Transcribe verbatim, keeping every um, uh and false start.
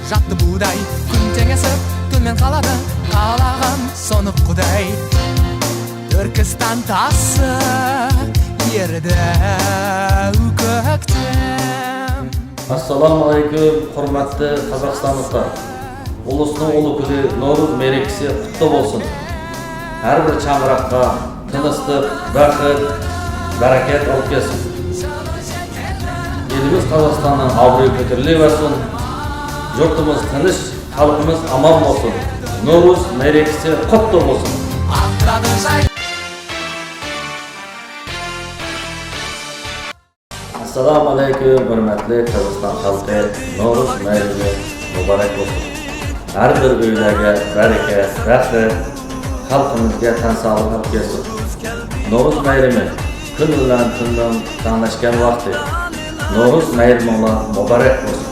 Жатты будай, күн теңесіп, түнмен қалады, қалаған соны Құдай. Түркістан тасы ерді көктем. Assalomu alaykum, hurmatli qozog'istonliklar. Ulusning ulug' kuni Navro'z merikasi qutlu bo'lsin. Har bir chaqiriqqa tinchlik, baxit, barakat olib kelsin. Elimiz Qozog'istonning obro'yi ko'tarilaversin. Yurtimiz tinch, xalqimiz omon bo'lsin. Navro'z merikasi qutlu bo'lsin. Assalomu alaykum, hurmatli Qozog'iston xalqi. Navro'z bayrami muborak bo'lsin. Har bir uylarga baraka, baxtli, xalqimizga tan sog'lik olib kelsin. Navro'z bayrami kun bilan tunning tenglashgan vaqti. Navro'z bayraminglar muborak bo'lsin.